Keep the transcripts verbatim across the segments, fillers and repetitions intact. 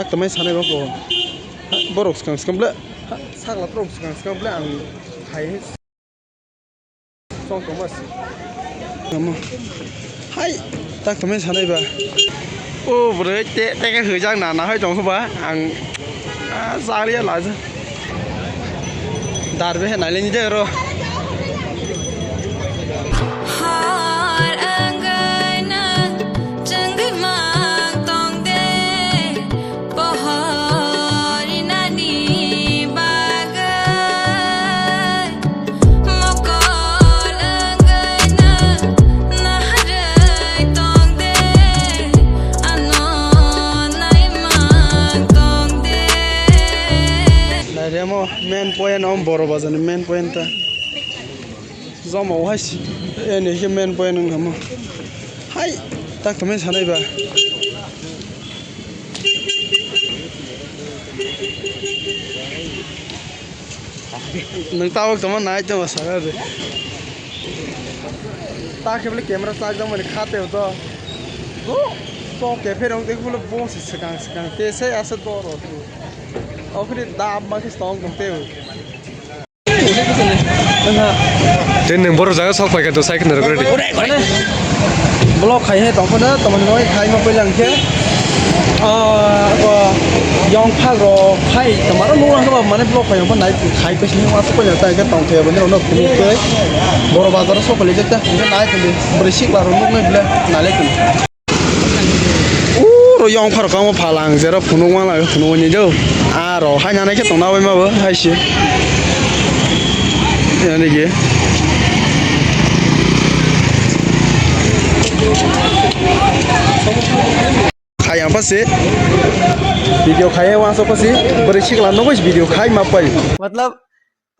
Tak tamai sanai ba bo. Borok swkang swkang ble. Sakla borok swkang swkang ble ang khai. Song tongma si. Tamo. Hai. Tak tamai sanai ba. O bwrwi te te ke hwijak na na hai tong ba ang. Ah, jaliya laja. Darbe hai nai le ni de ro. Har wngwi nang chwngwi mang tong de, pohor rinani bagwi. Mokol wngwi nang naharwi tong de, ano nai mang tong de. Nai remo main point om Boro Bazar ni main point ta. Joma o hai si, eni khe main point wng tamo. Hai, tak tamai sanai ba. Nwng tabuk tongma nai tongma saka de. Ta khe bole camera chajak mani kha teo to. Bo, to cafe rong de bole bo se swkang swkang te se asa doro. Okhri dab ma khe tong tong teo. Tei nwng borok jaga sok paikha to cycle rok ready. Mane vlog khai he tongphano, tomoni bagwi khai ma pailang khe. Ah, ko yong phag rok khai tomaro nung ang ba mane vlog khai ba nai khai pe sini wasu ko jata ke tong the bani ono phunu tei Boro Bazar sok le jata nai khali bwrwi sikla rok nuknai bwle nai le khali. Uro yong pharo kamo phalang jero phunuk ma lage phunuk ni do. Aro hai nana khe tongna bai ma bo hai se. Yani ge. Khai ang pase. Video khai ang so pase. Bari sikla no video khai ma pai. मतलब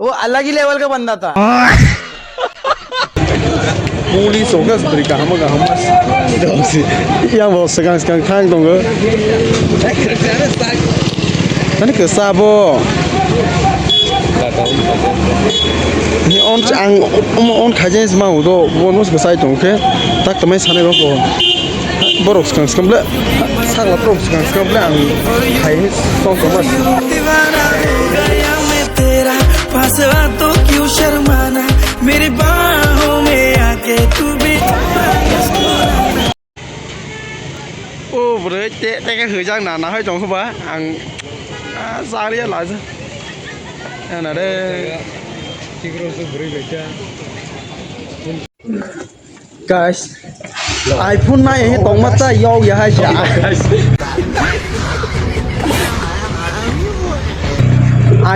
वो अलग ही लेवल का बंदा था। Police o gas beri kaham kaham. Yang bo segang segang thang tongo. Tani ke sabo. Ni on ang on khaje ma udo bonus ke sai tong ke tak tamai sanai rok. Borok swkang swkang ble, sakla borok swkang swkang ble ang khai song tongma. तेरा पास आ तो क्यों शर्माना, मेरी बाहों में आके तू भी O bwrwi te te ke hwijak na na hai tong ba ang, ah, jaliya laja. Ana de. Guys, iPhone nai he tongma ta yau ya hai sa.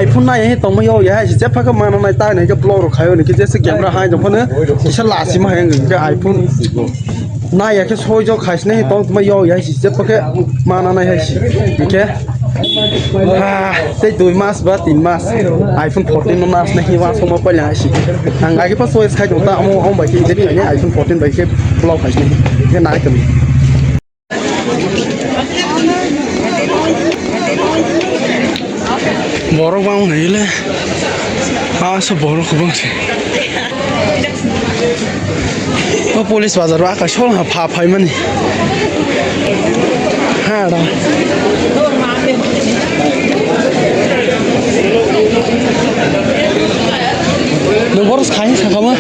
iPhone nai he tongma yau ya hai sa. Jepha ka mana nai ta nai ka vlog ro khayo ni ke jese camera hai jong phone kisa lasi ma hai ngi ke iPhone nai ya ke soi jo khais nai tong ma yau ya hai sa. Jepha ke mana nai hai sa. Ke Ah, tei dui mas ba tin mas iPhone fourteen no nas na hiwa soma pala si. Ang agi pa choice khai ta amo om bai ke jadi ni iPhone fourteen bai ke block khai ni. Ke nai kami. Borok bang nai le. Ah, so borok bang si. O police bazar o aka sol ha pha phai mani. Ha da. No boros khai sa kama.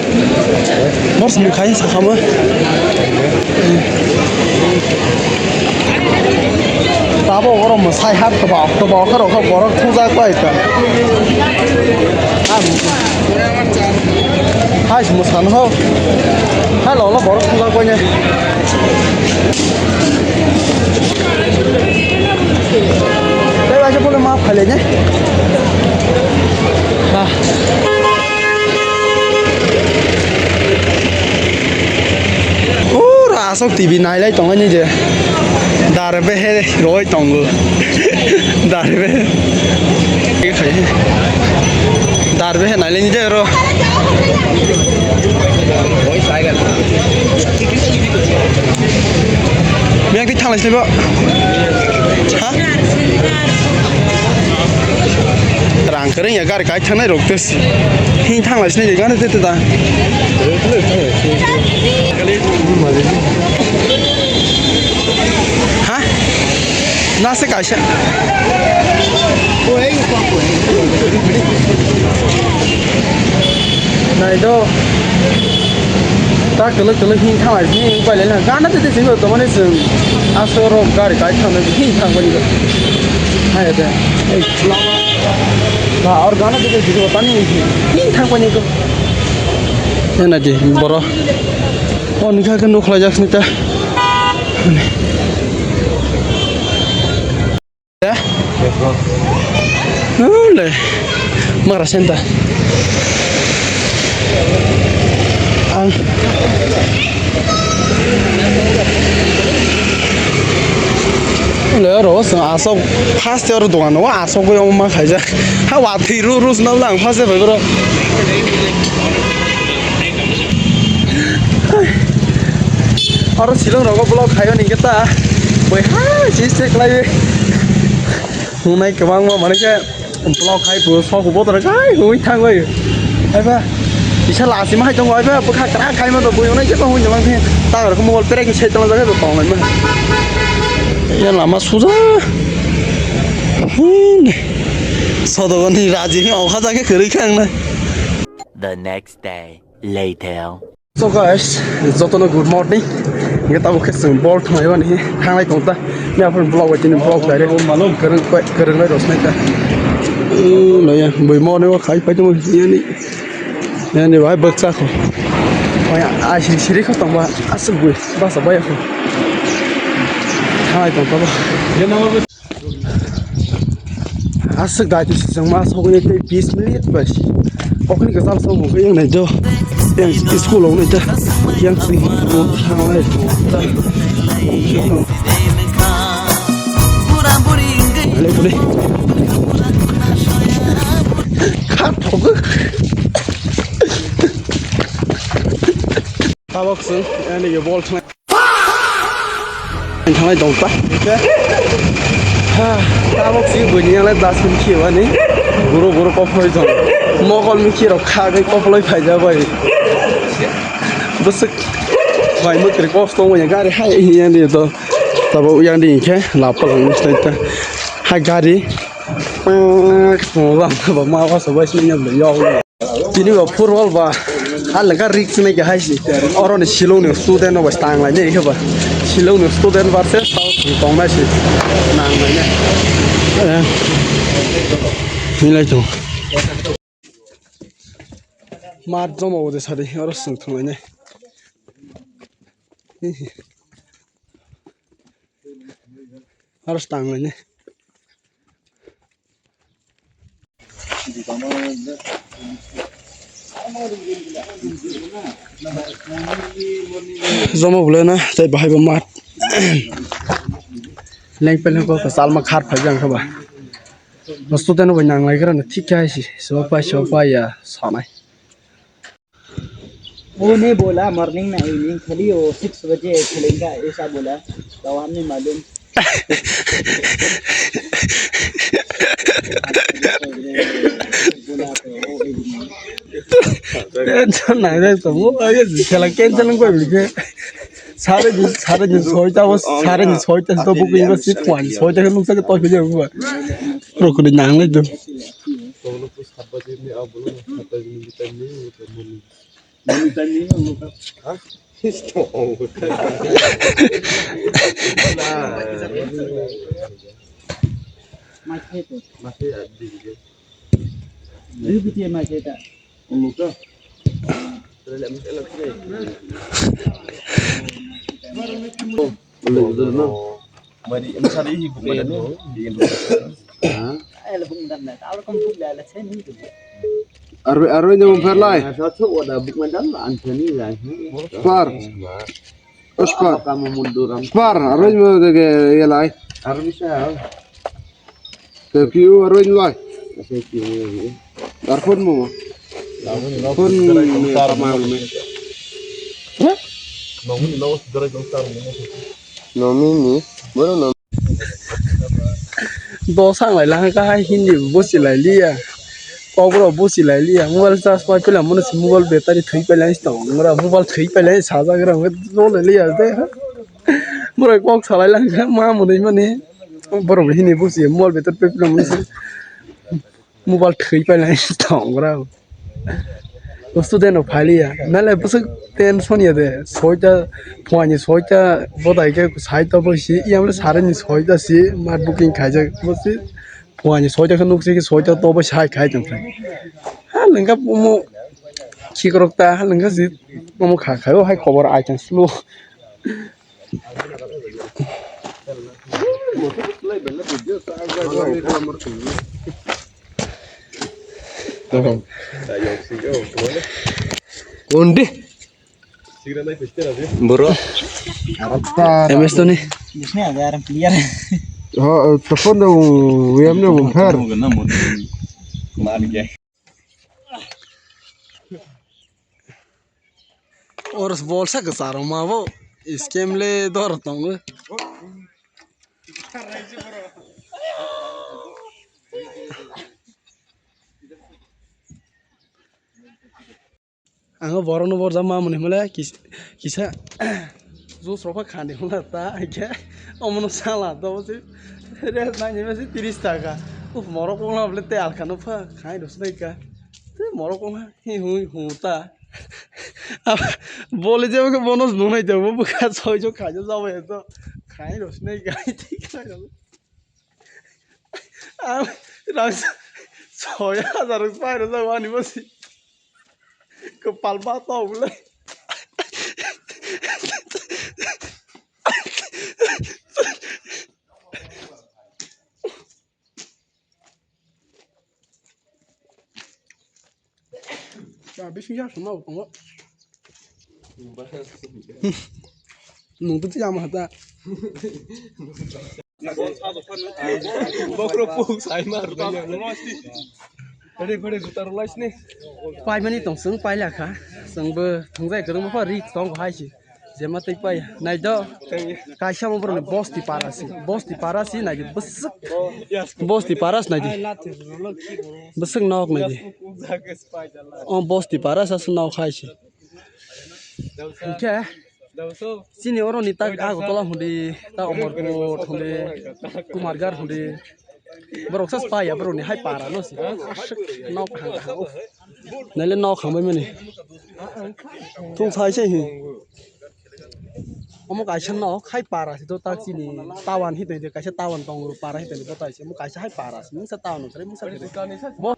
Boros khai sa kama. Tabo oro mo sai hat to ba to ba kharo kho borok thujak bai ta. Am. Hai mo san ho. Hai lo lo borok thujak bai ne. Tei bai se pole ma phale ne. Ha. Pura asok T V nailai tongani je. Dar behe roi tongo. Dar behe. Dar behe nailai ni je ro. Biang ti thalai sebo. Ha? Rang kering ya gari kai thanai rok tes. Hing thanglai sinai gana tete ta. Ha? Na Se kaisa. Nai do. Ta kwlwk kwlwk hing thang lai, hing pai lai na. Gana tete simi to mane chwng asoro gari kai thang nai, hing thang bani. Hai de. Ei, lama. Ba or gana tete simi to tani hing thang bani ko. Ena di boro. O nikha ke nukhlai jak sini ta. Ya? Ole. Mara senta. Ang. Ole oro asok first year dogan o asok goi ma khaijak. Ha wa thi ru ru sna lang first year bro. Oro silong rogo vlog khayo ningke ta. Boi ha si se khlai. Hunai kwbangma mane khe vlog khai bo sok bo tor khai hui thang bai. Aiba. Isa lasi ma hai tong aiba bwkha kra khai ma to boi hunai khe to hui jang khe ta ro mobile prank sai tong jaga to tong lai ma. Ya lama suja. Hin. Sodogoni raji hi okha jage kwrwi khe ang na. The next day. Later. So guys, jotono good morning. Nge tabo khe chwng ball thwnglai mani thanglai tong ta. Ni aphuru vlog bai tini vlog direct. Kwrwng kwrwng lai rosnai ta. Loya bui mo ne khai pai tong yani. Yani bai bwkcha kho. Oya ai siri siri kho tong ba aswk bui basa bai kho. Thanglai tong ta ba. Aswk dai tu sijang ma sogwi tei bis minute bai. Okni kwchal song bo yang nai do. Yang school ong nai da. Yang sing mo thanglai. Ale bole. Kha thok. Tabok sung ani yo ball thang. Thanglai tong ta. Ha, tabok si buini yang lai dustbin khiyani. Guru guru koploi tong. Mokol mikhi rok kha gai koploi phaija bai. Bwswk bai mwkri kosto wngya gari hai yang di to. Tabok yang di khe lap palang ni slai ta. Hai gari. Mo ba ma wa so bai sini ya. Tini bo football ba, a lengka risk nai ke hai si. Oro ni Shillong ni student no ba tang lai nai khe ba. Shillong ni student versus South ni tong nai si. Nang nai nai. Eh. Milai tong. Mat joma bo de sari, oro sung thung lai nai. Aro stang lai ne. Jomo bwlai na tei bahai bo mat. Leng peleng ko salma khar phai jang kha ba. Student no bai nang lai gra na thik khe hai si. Sopai sopai ya sanai. वो नहीं बोला मॉर्निंग ना इवनिंग, खाली वो सिक्स बजे खेलेगा ऐसा बोला, तो हमने मालूम। बोला तो वो evening. Tension nai rai tong, o age khela cancel wng bai bini khe. Sare ni, sare ni soita o, sare ni soita to booking ba six point soita khe nuksa khe toi phai jabo ba. Rokni nang lai do. Arwai, arwai ni mung pher lai. Spar. O spar. Spar, arwai ni mung de ge, ye lai. Ke kiu arwai ni lai. Ar phone mo. Phone ni tama mo. Nomi ni. Boro no. Do sang lai lang ka hai Hindi bo busi lai liya. Kok boro busi lai liya. Mobile charge pai pila mono si mobile battery thwi pai lai sto. Mura mobile thwi pai lai sa ja gra mo do lai liya de. Mura kok sa lai lang ka ma mo dei mani. Borok hini busi mol betor pe pila musi. Mobile thwi pailai tongra. Student rok phailiya. Nale bwswk tension ya de. Soita, phuani soita bodai khe sai to bo si. Iyam le sare ni soita si. Mat booking khaijak bo si. Phuani soita khe nuk si soita to bo sai khai tong khe. Ha lengka omo khikrok ta ha lengka si. Omo kha khai o hai khobor ai tong slu. Kundi. Bro. Em S Tony. Ho, telepon dong, W M dong, Fer. Oro bolsa kwcharo ma bo scam le dor tongo. Ang o borokno borjak ma mwnwi hwnle kis-, kisa juice rok pha khani hwnla ta, hwnkhe omono sala to se rate nangni mase tris taka. Uf, morok wngla bole tei alkha no pha khai rw sinai ka. Tei morok wngla hi hui hu ta. Bole jebo khe bono nungnai ta, bo bwkha soi jo khajo jabo eto. Khai rw sinai ka, tei khai rw. Ang rang soi hajar rok pai rw jago ani bo si. Kwpal ba tok le. Ya, bising ya, sama tongo. Nung tu tiya ma ta. Bokro puk sai mar. Pare pare gutar lais ne. Pai mani tong sung pai la kha. Sung bo thung jai kwrwng bo ri tong hai si. Jema tei pai nai do. Kaisa mo boroni bosti parasi. Bosti parasi nai di bwswk. Bosti paras nai di. Bwswk nok nai di. O bosti paras as nok hai si. Hwnkhe chini oroni tak Agartala hundi, tak Amarpur hundi, Kumarghat hundi. Borok sas paya borokni hai para no si. Aswk nok kaham kaham. Naile nok hambai mani. Thung sai se hi. Omo kaisa nok hai para si to tak chini tawan hi tongde kaisa tawan tongo para hi tongde botai se. Omo kaisa hai para si mungsa tawan no sare mungsa kere. Bo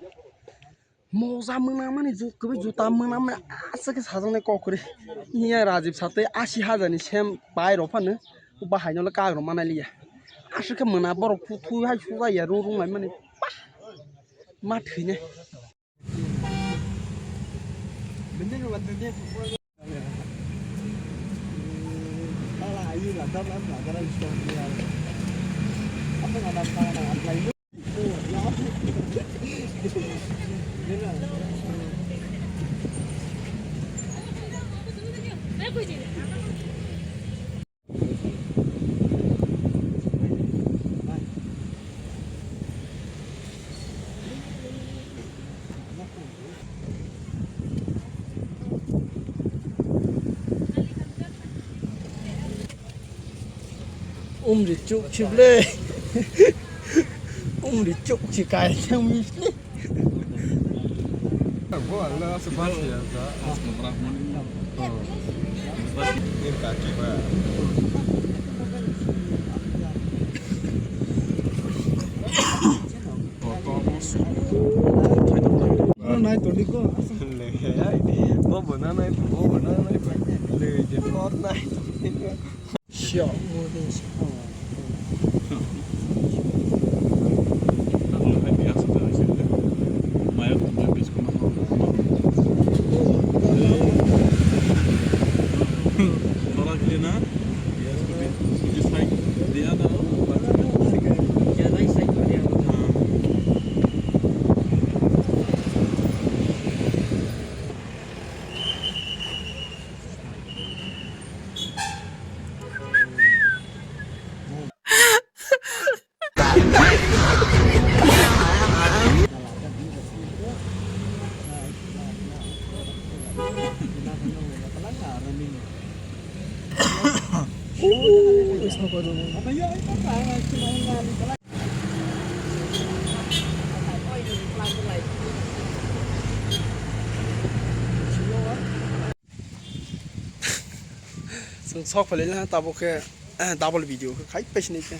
moja mwnamani ju kwbwi juta mwnamani aswk khe sajaknai kok kwrwi. Iya Rajib satwi asi hajar ni sem pai rw phano bahai no le kak rw manai liya. Aswk khe mwnam borok phu thui hai suja ya rung rung lai mani. Bah! Ma thwinai. Umri chuk chible. Umri chuk chikai. Nai toni ko. Bo bo na nai, bo bo na nai, le je por nai. Siya. Chwng sok phailaina tabuk khe double video khe khai paisini khe.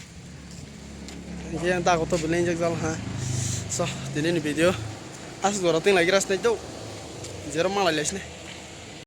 Hinkhe ang dago to belai jal ha. So, tini ni video aswk jora ting lagi ras nai do. Jero malai laisne.